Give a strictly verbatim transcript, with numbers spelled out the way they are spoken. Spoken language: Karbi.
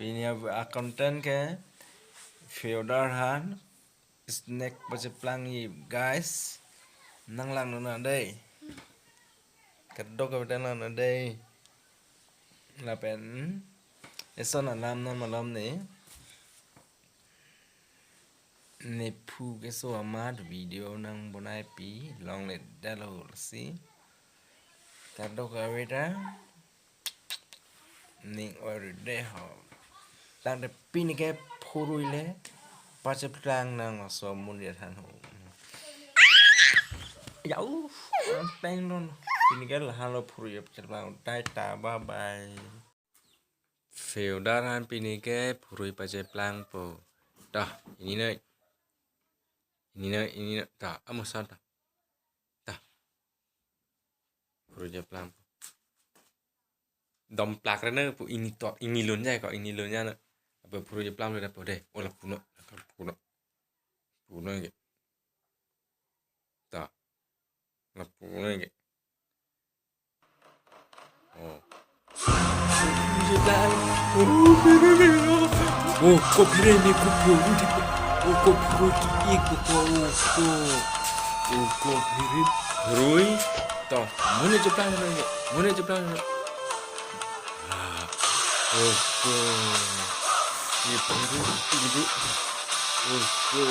Pini a-content ke Feodar han snack pacheplang-i guys. Nang langnon dei. Kadokave ta langnon dei. Lapen eson alam non malom ne. Nephu keso amat video nang bonai pi longledetlo si. Kadokave ta ning oide ho. Tangte pini ke phurui le pacheplang nang aso mun dia than ho. Yau, peng non. Pini ke lahan lo phurui pacheplang. Dai ta, bye bye. Feodar han pini ke phurui pacheplangpo. Dah, ini noi. Ini noi, ini noi. Dah, amusan dah. Dah. Phurui cheplang. Domplak rena pu ini to, ini lun jai ko, ini lun jai na. Apa phurui cheplang le dapo dei. Ola puno, puno. Puno ke. Dah. Lapu lagi. Oh. Oh, ko phire me ko phuru di ko. Oh, ko phuru ki ik ko, oh, ko. Oh, ko phire. Rui. To, mune cheplang lagi. Mune cheplang lagi. Ah. Oh, ko. Ye phuru, phuru. Oh, ko.